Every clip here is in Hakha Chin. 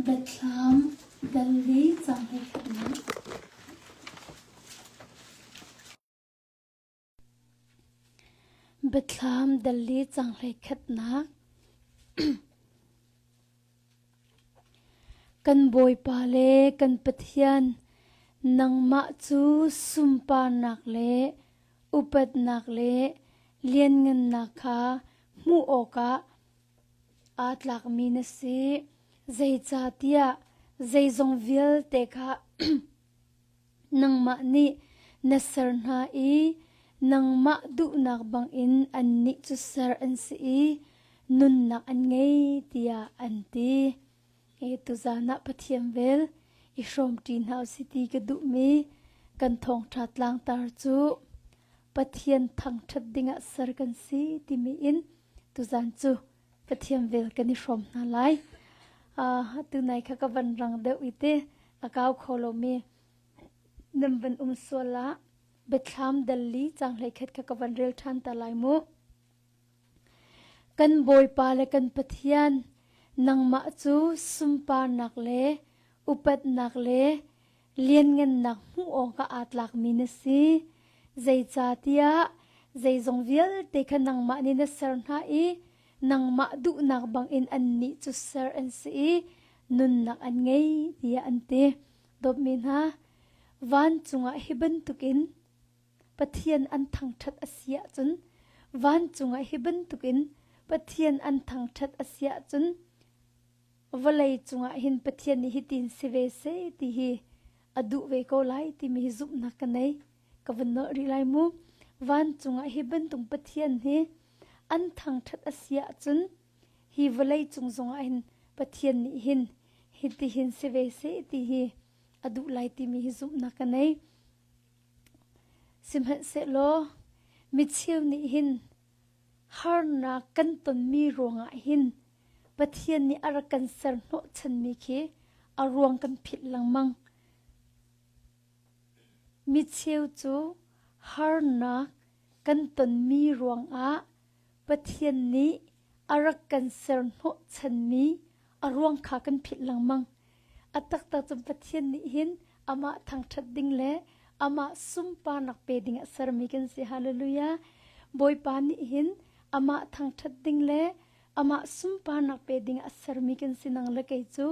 Biathlam dal li cang hlei khatnak. Biathlam dal li cang hlei khatnak. Kan Bawipa le kan Pathian, nangmah cu sunparnak le upatnak le lianngannak kha hmuh awkah aa tlakmi na si. Zeicahtiah zeizong vialte kha nangmah nih na ser hna i nangmah duhnak bangin annih cu ser an si i nunnak an ngei tiah an ti. Hi tuzan ah Pathian vel i hrawmṭi hna usih ti ka duhmi kan thawngṭha tlangtar cu Pathian thangṭhat dingah ser kan si timi in tuzan cu Pathian vel kan i hrawm hna lai. Uh, tunai kha ka van rang deuh i te a kau kho lomi nan van um sual ah biathlam dal li cang hlei khat kha ka van rel ṭhan ta lai mu. Kan Bawipa le kan Pathian, nangmah cu sunparnak le upatnak le lianngannak hmuh awkah aa tlakmi na si. Zeicahtiah zeizong vialte kha nangmah nih na ser hna i nangmah duhnak bangin annih cu ser an si i nunnak an ngei tiah an ti. Dawtmi hna, vancung ah hi bantukin Pathian an thangṭhat a si ahcun vancung ah hi bantukin Pathian an thangṭhat a si ahcun vawlei cungah hin Pathian nih hitin si ve seh ti hi a duh ve ko lai timi hi zumhnak ka nei. Ka van nolh rih lai mu. Vancung ah hi bantuk Pathian hi an thangṭhat a si ahcun hi vawlei cung zongah hin Pathian nih hin hitihin si ve seh ti hi a duh lai timi hi zumhnak ka nei. Sihmanhsehlaw micheu nih hin harnak kan tonmi ruangah hin Pathian nih a rak kan ser hnawhchanmi khi a ruang kan philh lengmang. Micheu cu harnak kan tonmi ruangah Pathian nih a rak kan ser hnawhchanmi a ruang kha kan philh lengmang. A taktak cun Pathian nih hin amah thangṭhat ding le amah sunparnak pe ding a sermi kan si. Hallelujah. Bawipa nih hin amah thangṭhat ding le amah sunparnak pe ding a sermi kan si nang le kei cu.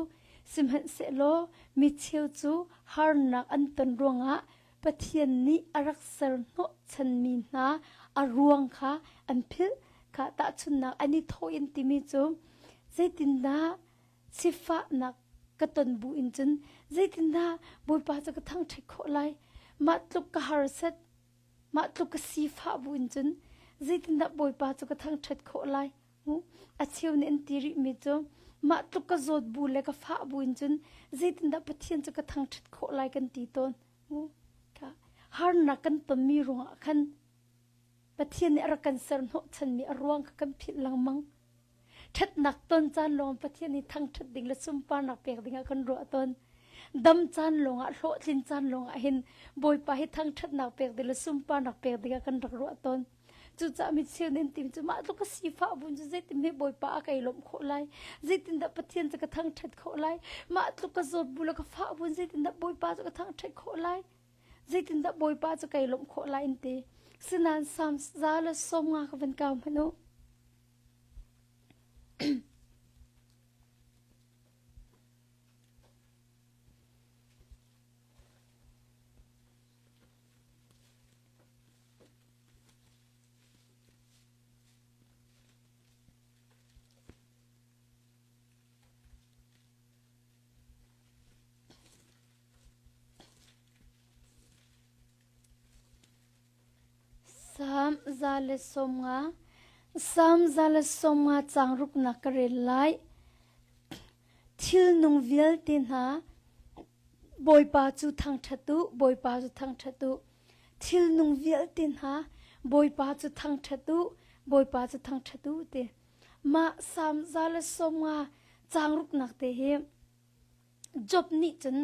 Sihmanhsehlaw mi cheu cu harnak an ton ruangah Pathian nih a rak ser hnawhchanmi hna a ruang kha an philh. Kha tahchunhnak an i thawh in timi cu zeitindah sifahnak ka ton bu in cun zeitindah Bawipa cu ka thangṭhat khawh lai? Mah tluk ka harsat, mah tluk ka sifah bu in cun zeitindah Bawipa cu ka thangṭhat khawh lai? A cheu nih an ti rihmi cu mah tluk ka zawt bu le ka fah bu in cun zeitindah Pathian cu ka thangṭhat khawh lai kan ti tawn. Harnak kan tonmi ruangah khan Pathian nih a rak kan ser hnawhchanmi a ruang kha kan philh lengmang. Ṭhatnak ton caan lawng Pathian nih thangṭhat ding le sunparnak pek dingah kan ruah tawn. Dam caan lawngah hlawhtlin caan lawngah hin Bawipa hi thangṭhatnak pek ding le sunparnak pek dingah kan rak ruah tawn. Cucaah micheu nih an tim cu mah tluk ka sifah bun cu zeitin hme Bawipa a kai lawmh khawh lai? Zeitindah Pathian cu ka thangṭhat khawh lai? Mah tluk ka zawt bu le ka fah bun zeitindah Bawipa cu ka thangṭhat khawh lai? Zeitindah Bawipa cu kai lawmh khawh lai an ti. Sinain Psalm 150 ka van kau hmanh u. Salm 150 Salm 150 caang ruknak ka rel lai. Thilnung vialte hna Bawipa cu thangṭhat u, Bawipa cu thangṭhat u. Thilnung vialte hna Bawipa cu thangṭhat u, Bawipa cu thangṭhat u ti. Mah Salm 150 caang ruknak te hi Job nih cun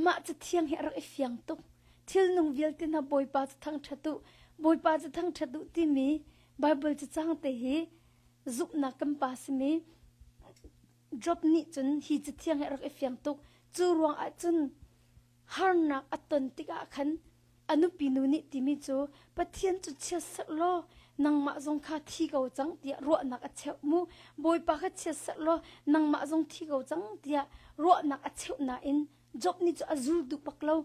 mah cathiang hi a rak i fiang tuk. Thilnung vialte hna Bawipa cu thangṭhat u, Bawipa cu thangṭhat u timi Baibal cacang te hi zumhnak kan pa simi. Job nih cun hi cathiang hi a rak i fiang tuk. Cu ruang ah cun harnak a ton tikah khan a nupi nu nih timi cu Pathian cu chiatserh law nangmah zong kha thi ko cang tiah ruahnak a cheuh mu. Bawipa kha chiatserh law nangmah zong thi ko cang tiah ruahnak a cheuh nain Job nih cu a zul duh bak lo.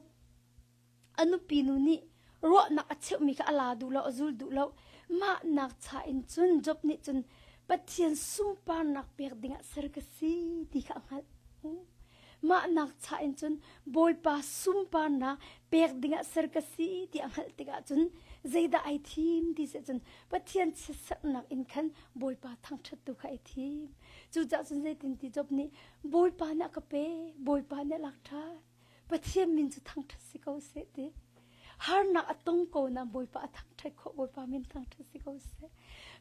A nupi nu nih ruahnak a cheuhmi kha a la duh lo, a zul duh lo. Mah nak cha in cun Job nih cun Pathian sunparnak pek dingah ser ka si ti kha a hngalh. Mah nak cha in cun Bawipa sunparnak pek dingah ser ka si ti a hngalh tikah cun zeidah ai thim ti seh cun Pathian chiatserhnak in khan Bawipa thangṭhat tu kha ai thim. Cucaah cun zeitin ti Job nih Bawipa nih a ka pe, Bawipa nih a lak ṭhan. Pathian min cu thangṭhat si ko seh ti. Harnak a tong ko na Bawipa a thangṭhat khawh Bawipa min thangṭhat si ko seh.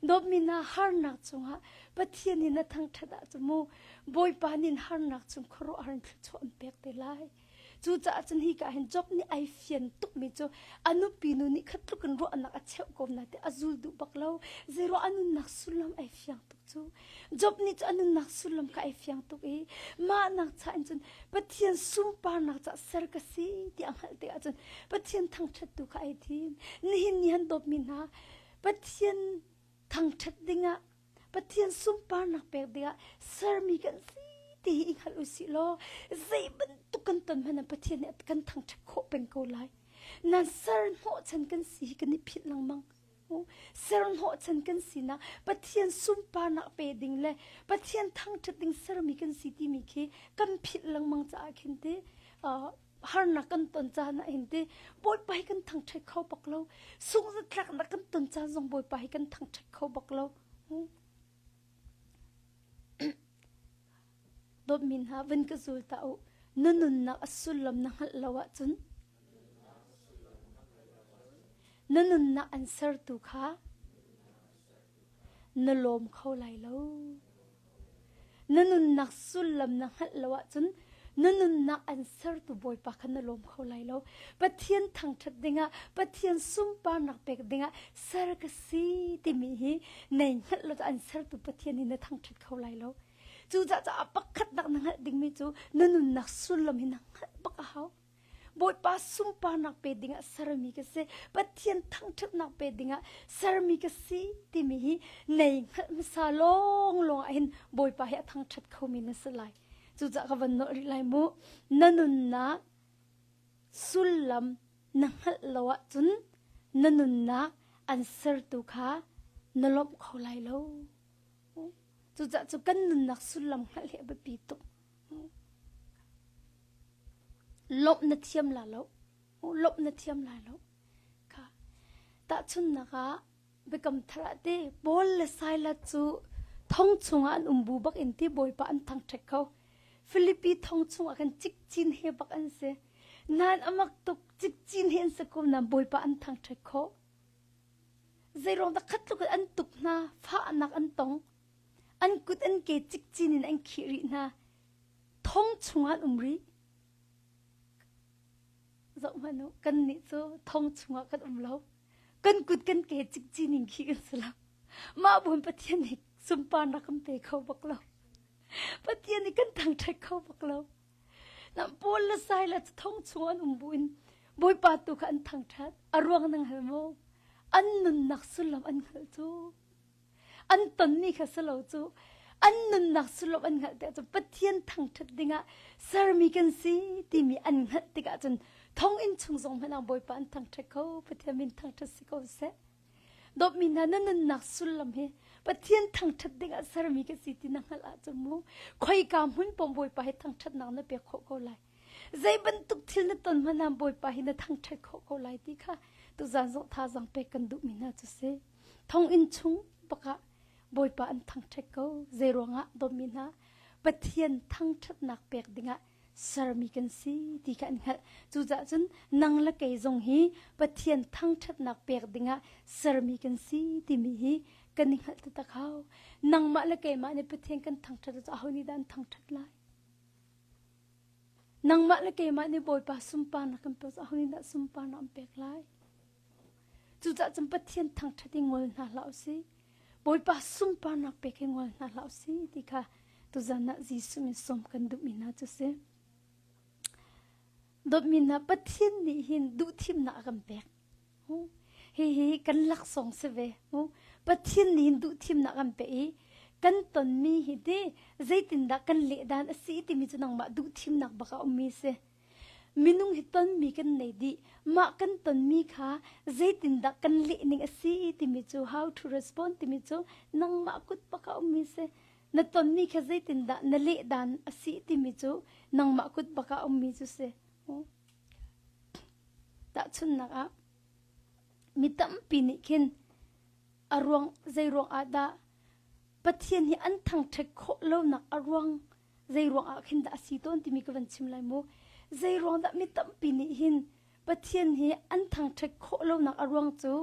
Dawtmi na harnak cungah Pathian nih na thangṭhat ahcun mu Bawipa nih harnak chung khuaruahhar in thluachuah an pek te lai. Cucaah cun hi ka hin Job nih ai fian tukmi cu a nupi nu nih khat tluk in ruahnak a cheuh ko na te a zul duh bak lo. Zeiruah a nunnak sullam ai fiang tuk cu. Job nih cu a nunnak sullam kha ai fiang tuk i mah nak cha in cun Pathian sunparnak caah ser ka si ti a hngalh tikah cun Pathian thangṭhat tu kha ai thim. Nihin ni han dawtmi hna Pathian thangṭhat dingah Pathian sunparnak pek dingah sermi kan si ti hi i hngalh u sih law zei bantuk kan ton hmanh ah Pathian nih kan thangṭhat khawh peng ko lai. Nan ser hnawhchan kan si hi kan i philh lengmang. Serhnawhchan kan sinak Pathian sunparnak pe ding le Pathian thangṭhat ding sermi kan si timi khi kan philh lengmang caah khin ti harnak kan ton caan ah hin ti Bawipa hi kan thangṭhat kho bak lo sungzatlaknak kan ton caan zong Bawipa hi kan thangṭhat kho bak lo Dawtmi hna van ka zul ta u na nunnak a sullam na hngalh lo ahcun na nunnak an sertu kha na lawm kho lai lo. Na nunnak sullam na hngalh lo ahcun na nunnak an sertu Bawipa kha na lawm kho lai lo. Pathian thangṭhat dingah, Pathian sunparnak pek dingah ser ka si timi hi nei hngalh lo an sertu Pathian hi na thangṭhat kho lai lo. Cucaah caah pakhatnak na hngalh dingmi cu na nunnak sullam hi na hngalh bak a hau. Bawipa sunparnak pe dingah sermi ka si, Pathian thangṭhatnak pe dingah sermi ka si timi hi nei hngalh hmasa lawnglawng ah hin Bawipa hi a thangṭhat khomi na si lai. Cucaah ka van nolh rih lai mu. Na nunnak sullam na hngalh lo ahcun na nunnak an sertu kha na lawmh kho lai lo. Cucaah cu kan nunnak sullam hngalh hi a biapi tuk. Lawmh na thiam la lo. Lawmh na thiam lai lo. Kha. Tahchunhnak ah Biakam Thar ah te Paul le Silas cu thong chungah an um bu bak in ti Bawipa an thangṭhat kho. Filipi thong chungah khan cikcin he bak an si. Nain amak tuk cikcin he an si ko nain Bawipa an thangṭhat khawh. Zeiruang dah khat tluk in an tuk hna, fahnak an tong. An kut an ke cikcin in an khih rih hna. Thong chungah an um rih. Zoh hmanh u, kannih cu thong chungah kan um lo. Kan kut kan ke cikcin in khih kan si lo. Mah buin Pathian nih sunparnak kan pe kho bak lo. Pathian nih kan thangṭhat kho bak lo. Na Paul le Silas thong chung an um buin Bawipa tu kha an thangṭhat. A ruang nang hal maw? An nunnak sullam an hngalh cu. An tonmi kha si lo cu. An nunnak sullam an hngalh tikah cun Pathian thangṭhat dingah sermi kan si timi an hngalh tikah cun thonginn chung zong hmanh ah Bawipa an thangṭhat kho. Pathian min thangṭhat si ko seh. Dawtmi hna na nunnak sullam hi Pathian thangṭhat dingah sermi ka si ti na hngalh ahcun mu khoika hmun paoh Bawipa hi thangṭhatnak na pek khawh ko lai. Zei bantuk thil na ton hmanh ah Bawipa hi na thangṭhat khawh ko lai ti kha tuzaan zong thazaang pek kan duhmi hna cu si. Thonginn chung bakah Bawipa an thangṭhat ko. Zei ruangah dawtmi hna Pathian thangṭhatnak pek dingah sermi kan si ti kha an hngalh. Cucaah cun nang le kei zong hi Pathian thangṭhatnak pek dingah sermi kan si timi hi kan i hngalh taktak hau. Nangmah le keimah nih Pathian kan thangṭhat cu aho nih dah an thangṭhat lai? Nangmah le keimah nih Bawipa sunparnak kan pek cu aho nih dah sunparnak an pek lai? Cucaah cun Pathian thangṭhat i ngol hna hlah usih. Bawipa sunparnak pek hi ngol hna hlah usih ti kha. Tuzan ah Jesuh min sawm kan duhmi hna cu si. Dawtmi hna Pathian nih hin duhthimnak a kan pek. Hihi kan laksawng si ve. Pathian nih hin duhthimnak kan pe i kan tonmi hi ti zeitindah kan leh dan a si timi cu nangmah duhthimnak bak a ummi si. Minung hi tonmi kan nei dih. Mah kan tonmi kha zeitindah kan leh ning a si timi cu how to respond timi cu nangmah kut bak a ummi si. Na tonmi kha zeitindah na leh dan a si timi cu nangmah kut bak ah ummi cu si. Tahchunhnak ah, mi tampi nih khin a ruang zei ruang ah dah Pathian hi an thangṭhat khawh lonak a ruang zei ruang ah khin dah a si tawn timi ka van chim lai mu. Zei ruang dah mi tampi nih hin Pathian hi an thangṭhat khawh lonak a ruang cu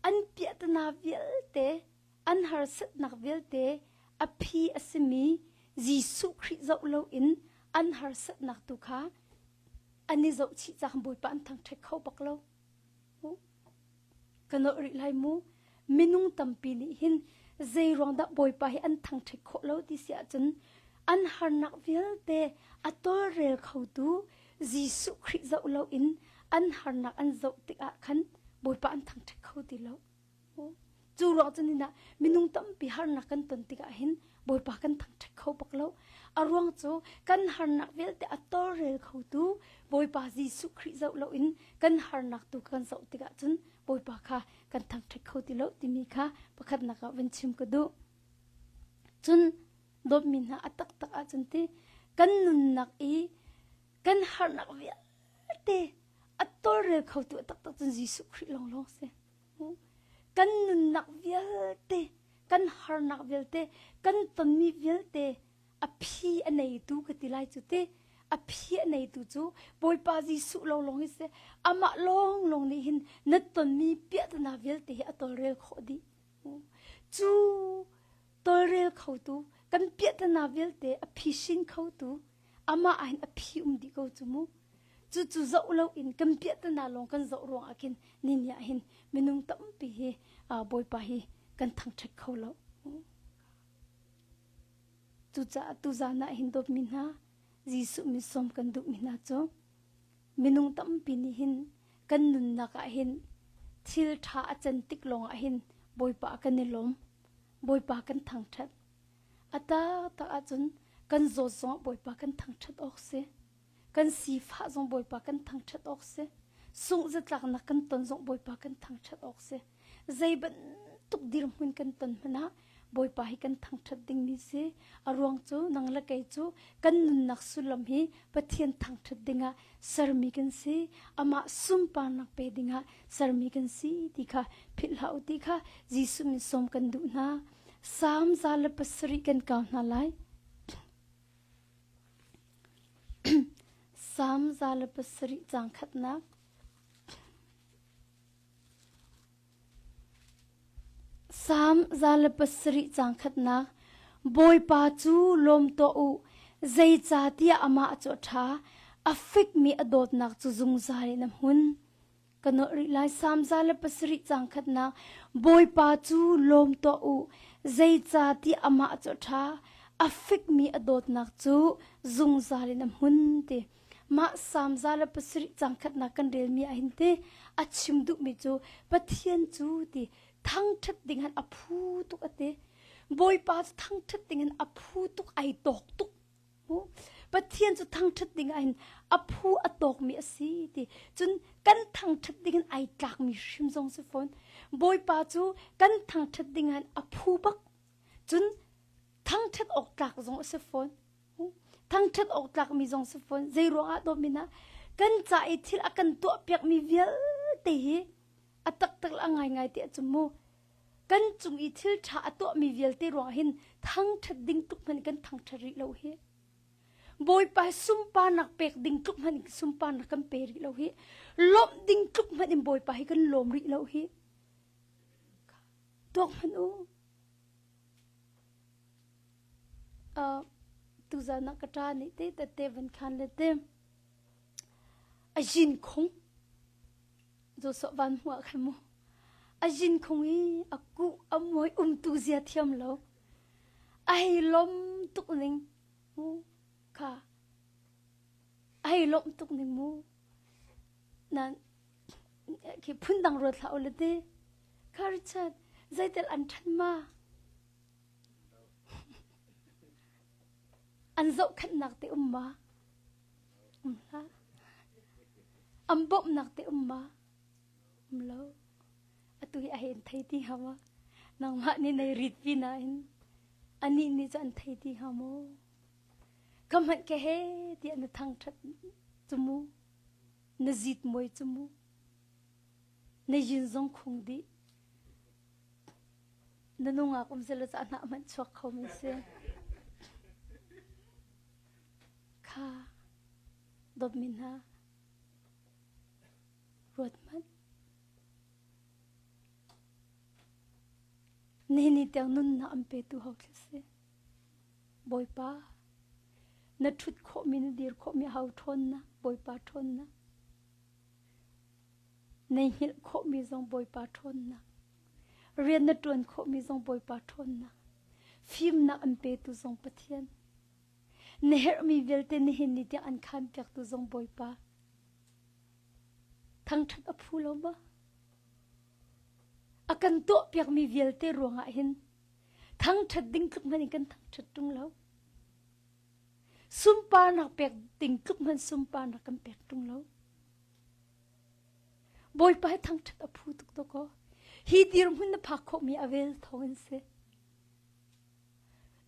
an piahtana vialte an harsatnak vialte a phi a simi Jesuh Khrih zoh loin an harsatnak tu kha an i zohchih caah Bawipa an thangṭhat kho bak lo. Ka nolh rih lai mu. Minung tampi nih hin zei ruang dah Bawipa hi an thangṭhat khawh lo ti si ahcun an harnak vialte a tawlrel khotu Jesuh Khrih zoh loin an harnak an zoh tikah khan Bawipa an thangṭhat kho ti lo. Cu ruang cun hin ah minung tampi harnak kan ton tikah hin Bawipa kan thangṭhat kho bak lo. A ruang cu kan harnak vialte a tawlrel khotu Bawipa Jesuh Khrih zoh loin kan harnak tu kan zoh tikah cun Bawipa kha kan thangṭhat kho ti lo timi kha pakhatnak ah van chim ka duh. Cun dawtmi hna a taktak ahcun ti kan nunnak i kan harnak vialte a tawlrel khotu a taktak cun Jesuh Khrih lawnglawng si. Kan nunnak vialte, kan harnak vialte, kan tonmi vialte a phi a neitu ka ti lai cu ti. A phi a neitu cu Bawipa Jesuh lawnglawng hi si. Amah lawnglawng nih hin na tonmi piahtana vialte hi a tawlrel khawh dih. Cu tawlrel khotu, kan piahtana vialte a phisin khotu, amah ah hin a phi um dih ko cu mu. Cucu zoh loin kan piahtana lawng kan zoh ruangah khin nini ah hin minung tampi hi Bawipa hi kan thangṭhat kho lo. Cucaah tuzaan ah hin dawtmi hna, Jesuh min sawm kan duhmi hna cu minung tampi nih hin kan nunnak ah hin thil ṭha a can tik lawngah hin Bawipa kan i lawm, Bawipa kan thangṭhat. A taktak ahcun kan zawt zongah Bawipa kan thangṭhat awk si. Kan sifah zong Bawipa kan thangṭhat awk si. Sungh zatlaknak kan ton zong Bawipa kan thangṭhat awk si. Zei bantuk dirhmun kan ton hmanh ah Bawipa hi kan thangṭhat dingmi si. A ruang cu nang le kei cu kan nunnak sullam hi Pathian thangṭhat dingah sermi kan si. Amah sunparnak pe dingah sermi kan si ti kha philh hlah u ti kha Jesuh min sawm kan duh hna. Salm 107 kan kau hna lai. Salm 107 caang khatnak. Salm 107 caang khatnak. Bawipa cu lawm tuah u, zeicahtiah amah cu a ṭha, a fekmi a dawtnak cu zungzal in a hmun. Ka nolh rih lai Salm 107 caang khatnak Bawipa cu lawm tuah u zeicahtiah amah cu a ṭha a fikmi a dawtnak cu zungzal in a hmun ti mah Salm 107 caang khatnak kan relmi ah hin ti a chim duhmi cu Pathian cu ti thangṭhat ding han a phu tuk a ti Bawipa cu thangṭhat ding in a phu tuk ai tawk tuk Pathian cu thangṭhat ding ah hin a phu a tawkmi a si ti. Cun kan thangṭhat ding in ai tlakmi hrim zong si fawn. Bawipa cu kan thangṭhat ding ah hin a phu bak. Cun thangṭhat awk tlak zong a si fawn. Thangṭhat awk tlakmi zong si fawn. Zei ruangah dawt ah kan ca i thil a kan tuahpiakmi vialte hi a taktak le a ngaingai ti ahcun mu kan cung i thil ṭha a tuahmi vialte ruangah hin thangṭhat ding tluk hmanh kan thangṭhat rih lo hi. Bawipa sunparnak pek ding tluk hmanh sunparnak kan pe rih lo hi. Lawmh ding tluk hmanh in Bawipa hi kan lawm rih lo hi. Tuak hmanh u. Uh, tuzan ah ka ṭa nih te tete van khan le te a yin khung Zawsawh van hmuh ah khan mu a yin khung i a kuh a muai umtu zia thiam lo a hei lom. tuk ning mu kha a hei lawmh tuk ning mu nan khi phundang ruat hlah u le ti kha Richard zeitel an ṭhan ma an zohkhenhnak te um ma um hlah an bawmhnak te um ma um lo atu hi a hen thei ti hnga ma nangmah nih nei rit pi nain anih nih cu an thei ti hnga maw ka hmanh ke he tiah na thangṭhat cu mu na zit muai cu mu na yin zong khung dih na nungak um selaw ca hnah hmanh chuak kho mi si kha dawtmi hna ruat hmanh ni ni tiang nunnak an petu ho thil si Bawipa na ṭhut khawhmi na dir khawhmi hau ṭhawnnak Bawipa ṭhawnnak Na hngilh khawhmi zong Bawipa ṭhawnnak. Rian na ṭuan khawhmi zong Bawipa ṭhawnnak. Fimnak an petu zong Pathian. Na herhmi vialte nihin ni tiang an khanpiaktu zong Bawipa. Thangṭhat a phu lo ma? A kan tuahpiakmi vialte ruangah hin thangṭhat ding tluk hmanh in kan thangṭhat ṭung lo. Sunparnak pek ding tluk hmanh sunparnak kan pek ṭung lo. Bawipa hi thangṭhat a phu tuk dawkaw. Hi dirhmun na phak khawhmi a vel thawng in si.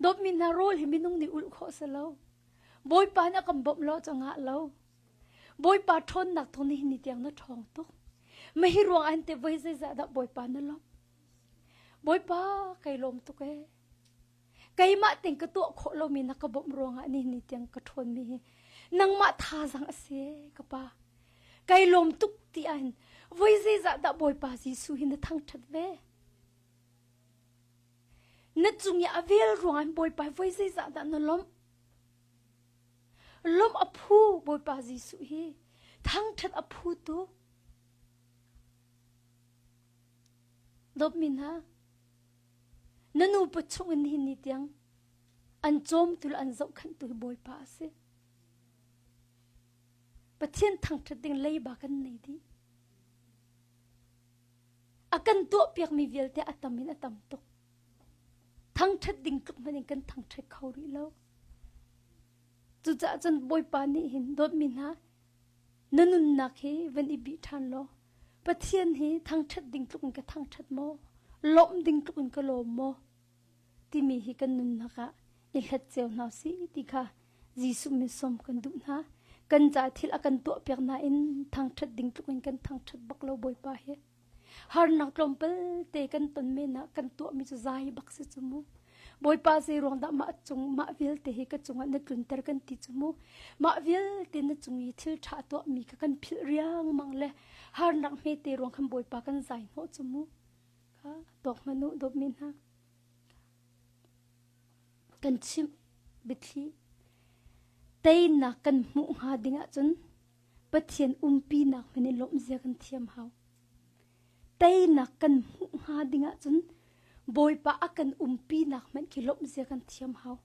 Dawtmi hna rawl hi minung nih ulh khawh si lo. Bawipa nih a kan bawmh lo cu ngah lo. Bawipa ṭhawnnak thawng nihin ni tiang na ṭhawng tuk. Mah hi ruang ah hin te voi zeizah dah Bawipa na lawmh. Bawipa kai lawm tuk ee. Keimah ting ka tuah khawh lomi na ka bawmh ruangah ni ni tiang ka ṭhawnmi hi nangmah thazaang a si ee ka pa. Kai lawm tuk ti ahhin voi zeizah dah Bawipa Jesuh hi na thangṭhat ve? Na cung i a vel ruangah hin Bawipa voi zeizah dah na lawmh? Lawmh a phu Bawipa Jesuh hi thangṭhat a phu tu. Dawtmi hna, Na nupa chungin nihin ni tiang an cawmtu le an zohkhenhtu hi Bawipa a si. Pathian thangṭhat ding leiba kan nei dih. A kan tuahpiakmi vialte a tam in a tam tuk. Thangṭhat ding tluk hmanh in kan thangṭhat kho rih lo. Cucaah cun Bawipa nih hin dawtmi hna Na nunnak hi van i bih ṭhan law Pathian hi thangṭhat ding tluk in ka thangṭhat maw? Lawmh ding tluk in ka lawm maw? Timi hi kan nunnak ah i hlat cio hna usih ti kha Jesuh min sawm kan duh hna. Kan ca thil a kan tuahpiak nain thangṭhat ding tluk in kan thangṭhat bak lo Bawipa hi. Harnak tlawmpal te kan ton men ah kan tuahmi cu zai bak si cu mu. Bawipa zei ruang dah mah cung mah vialte hi ka cungah na tlunter kan ti cu mu. Mah vialte na cung i thil ṭha tuahmi kha kan philh riangmang le harnak hmete ruang khan Bawipa kan zai hnawh cu mu. Kha tuak hmanh u dawtmi hna. Kan chimh biathli teinak kan hmuh hnga ding ahcun Pathian umpinak hmanh in lawmhzia kan thiam hau. Teinak kan hmuh hnga ding ahcun Bawipa a kan umpinak hmanh khi lawmhzia kan thiam hau.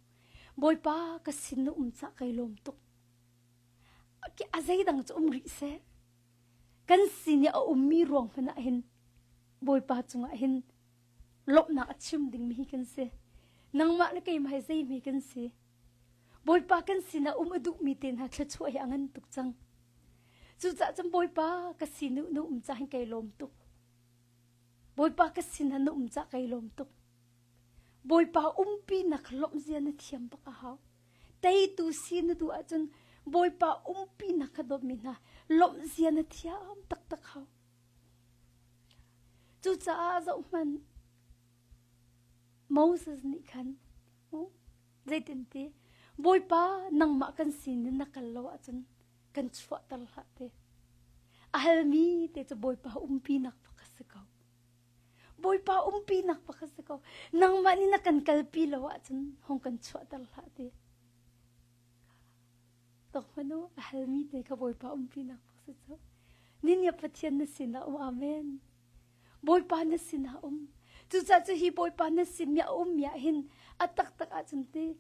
Bawipa ka sin na um cah kai lawm tuk. A zeidang cu um rih seh. Kan sin i a ummi ruang hmanh ah hin Bawipa cungah hin lawmhnak a chim dingmi hi kan si. Nangmah le keimah hi zeihme kan si. Bawipa kan sinah um a duhmi te hna thluachuah hi a ngan tuk cang. Cucaah cun Bawipa ka sin na um cah hin kai lawm tuk. Bawipa ka sinah na um cah kai lawm tuk. Bawipa umpi nak lawmh zia na thiam bak a hau. Teitu si na duh ahcun Bawipa umpi nak kha dawtmi hna lawmh zia na thiam taktak hau. Cucaah zohhmanh Moses nih khan zeitinti Bawipa nangmah kan sin in na kal lo ahcun kan chuahter hlah te. A halmi te cu Bawipa umpinak pakhat si ko. Bawipa umpinak pakhat si ko. Nangmah nih na kan kalpi lo ahcun hong kan chuahter hlah te. Tok hmanu a halmi te kha Bawipa umpinak pakhat si cu. Ninia Pathian na sinah um amen. Bawipa na sinah um. Cucaah cu hi Bawipa na sin mi a ummi ah hin a taktak ahcun ti.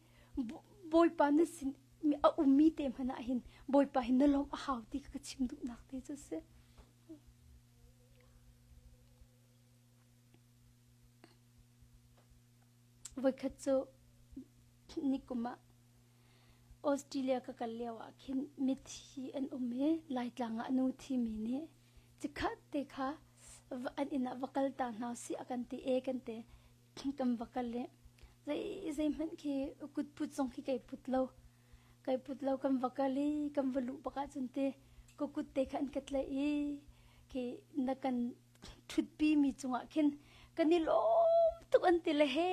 Bawipa na sin a ummi te hmanh ah hin Bawipa hi na lawmh a hau ti kha ka chim duhnak te cu si. Voikhat cu nikum ah Australia ka kal lio ah khin mithi an um i Laitlang ah nu thimi nih cikhat te kha an inn ah va kal ta hna usih a kan ti e kan ti. Kan va kal i zei zeihmanh khi kut put zong khi kai put lo. Kai put lo kan va kal i kan va luh bak ahcun ti ka kut te kha an ka tlaih i khi na kan ṭhutpi mi cungah khin kan i lawm tuk an ti le he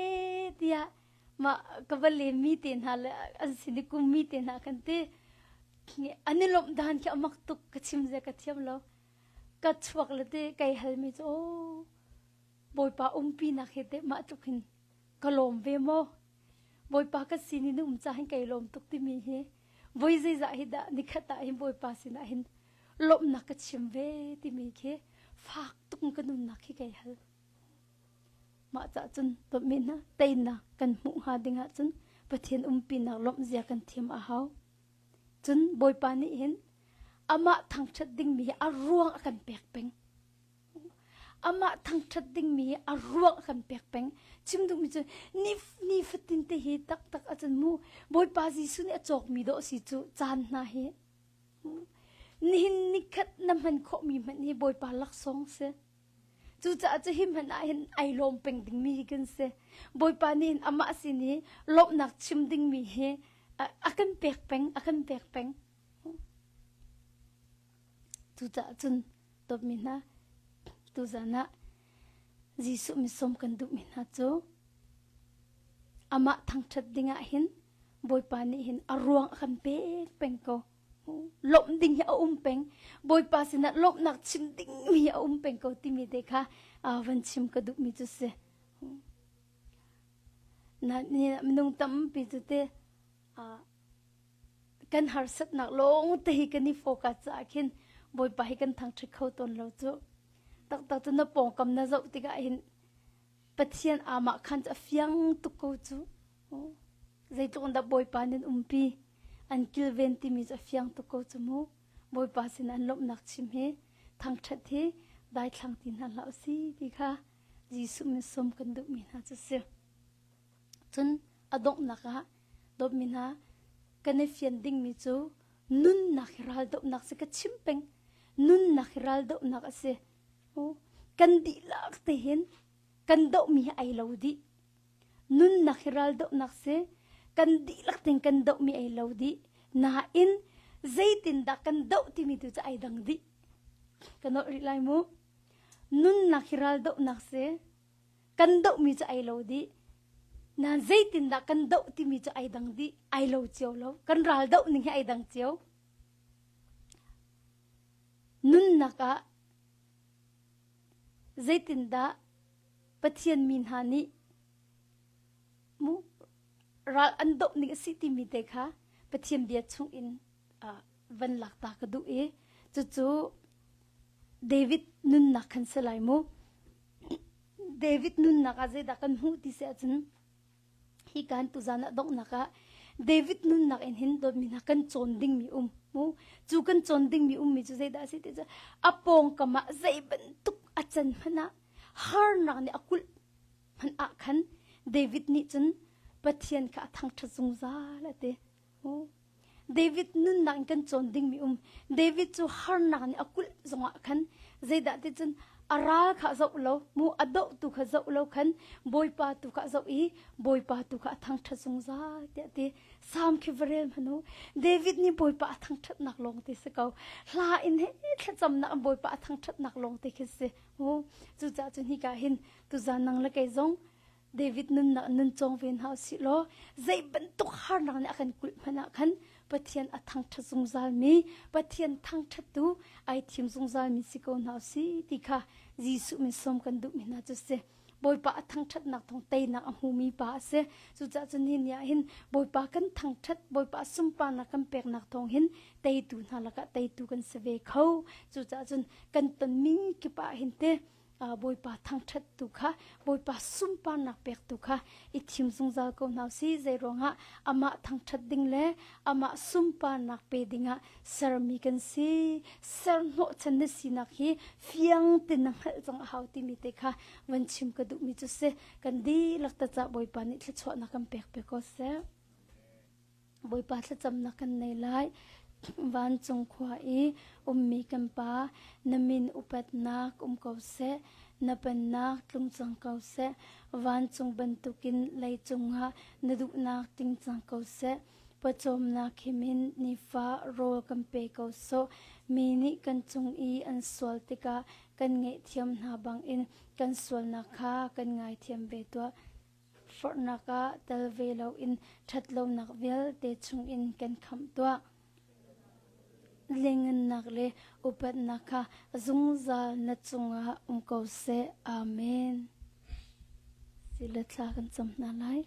tiah mah ka va lemmi te hna le an sin i kummi te hna kan ti an i lawmh dan khi a mak tuk ka chim zia ka thiam lo ka chuak le te kai halmi cu aw Bawipa umpinak he teh mah tluk hin ka lawm ve maw Bawipa ka sin in um ca hin kai lawm tuk timi hi voi zeizah hi dah nikhat ah hin Bawipa sinah hin lawmhnak ka chim ve timi khi fak tuk in ka nunnak khi kai hal. Mah cah cun dawtmi hna teinak kan hmuh hnga ding ahcun Pathian umpinak lawmh zia kan thiam a hau. Cun Bawipa nih hin amah thangṭhat dingmi hi a ruang a kan pek peng. Amah thangṭhat dingmi hi a ruang a kan pek peng. Chim duhmi cu ni, nifatin te hi taktak ahcun mu Bawipa Jesuh nih a cawkmi dawh si cu caan hna hi Nihin nikhat na hman khawhmi hmanh hi Bawipa laksawng si. Cucaah cu hi hmanh ah hin ai lawm peng dingmi hi kan si. Bawipa nih hin amah sin hi lawmhnak chim dingmi hi a kan pek peng, a kan pek peng. Cucaah cun dawtmi hna, tuzan ah Jesuh misawm kan duhmi hna cu amah thangṭhat dingah hin Bawipa nih hin a ruang a kan pek peng ko. Lawmh ding hi a um peng. Bawipa sinah lawmhnak chim ding mi a um peng ko timi te kha van chim ka duhmi cu si. Na minung tampi cu te kan harsatnak lawng te hi kan i focus caah khin Bawipa hi kan thangṭhat kho tawn lo cu. Taktak cu na pawngkam na zoh tikah hin Pathian amah khan cu a fiang tuk ko cu. Zeitluk in dah Bawipa nan umpi an kilven timi cu a fiang tuk ko cu mu. Bawipa sin an lawmhnak chim hi thangṭhat hi daithlang ti hna hlah usi ti kha Jesuh min sawm kan duhmi hna cu si. Cun a donghnak ah dawtmi hna kan i fian dingmi cu nunnak hi raldohnak si ka chim peng. Nunnak hi raldohnak a si. Kan dihlak te hin kan dohmi hi ai lo dih. Nunnak hi raldohnak si. Kan dihlak tein kan dohmi ai lo dih. Nain zeitindah kan doh timi tu cu ai dang dih. Ka nolh rih lai mu. Nunnak hi raldohnak si. Kan dohmi cu ai lo dih. Nain zeitindah kan doh timi cu ai dang dih. Ai lo cio lo. Kan ral doh ning hi ai dang cio. Nunnak ah zeitindah Pathian mi hna nih mu ral an doh ning a si timi te kha Pathian bia chung in van lak ta ka duh i cucu David nunnak khan si lai mu. David nunnak ah zeidah kan hmuh ti si ahcun hi kan tuzan ah donghnak ah David nunnak in hin dawtmi hna kan cawn dingmi um mu cu kan cawn dingmi ummi cu zeidah a si ti cu a pawngkam ah zei bantuk a can hmanh ah harnak nih a kulh hmanh ah khan David nih cun Pathian kha a thangṭhat zungzal a ti. David nunnak in kan cawn dingmi um. David cu harnak nih a kulh zongah khan zeidah ti cun a ral kha zoh lo, mu a doh tu kha zoh lo khan Bawipa tu kha zoh i Bawipa tu kha a thangṭhat zungzal tiah ti. Salm khi va rel hmanh u. David nih Bawipa a thangṭhatnak lawng te si ko. Hla in he thlacamnak in Bawipa a thangṭhatnak lawng te khi si. Mu cucaah cun hika hin tuzan nang le kei zong David nunnak nun cawng ve hna usih law zei bantuk harnak nih a kan kulh hmanh ah khan Pathian a thangṭhat zungzalmi Pathian thangṭhattu ai thim zungzalmi si ko hna usih ti kha Jesuh min sawm kan duhmi hna cu si. Bawipa a thangṭhatnak thawng teinak a hmumi pa a si. Cucaah cun hi ni ah hin Bawipa kan thangṭhat, Bawipa sunparnak kan peknak thawng hin teitu hna lakah teitu kan si ve kho. Cucaah cun kan tonmi kip ah hin te. Bawipa thangṭhat tu kha Bawipa sunparnak pek tu kha i thim zungzal ko hna usih. Zei ruangah amah thangṭhat ding le amah sunparnak pe dingah sermi kan si. Ser hnawhchan na sinak hi fiang tein na hngalh cang a hau timi te kha van chim ka duhmi cu si. Kan dihlak ta cah Bawipa nih thluachuahnak kan pek pe ko seh. Bawipa thlacamnak kan nei lai. Vancung khua i ummi kan Pa, na min upatnak um ko seh, na pennak tlung cang ko seh. Vancung bantukin leicung ah na duhnak ting cang ko seh. Pawcawmnak himin nifa rawl kan pe ko sawh. Mi nih kan cung i an sual tikah kan ngaihthiam hna bangin kan sualnak kha kan ngaithiam ve tuah. Forhnak ah tel ve loin ṭhatlonak vialte chungin kan khamh tuah. Lianngannak le upatnak kha zungzal na cungah um ko seh. Amen. Sile thla kan cam hna lai.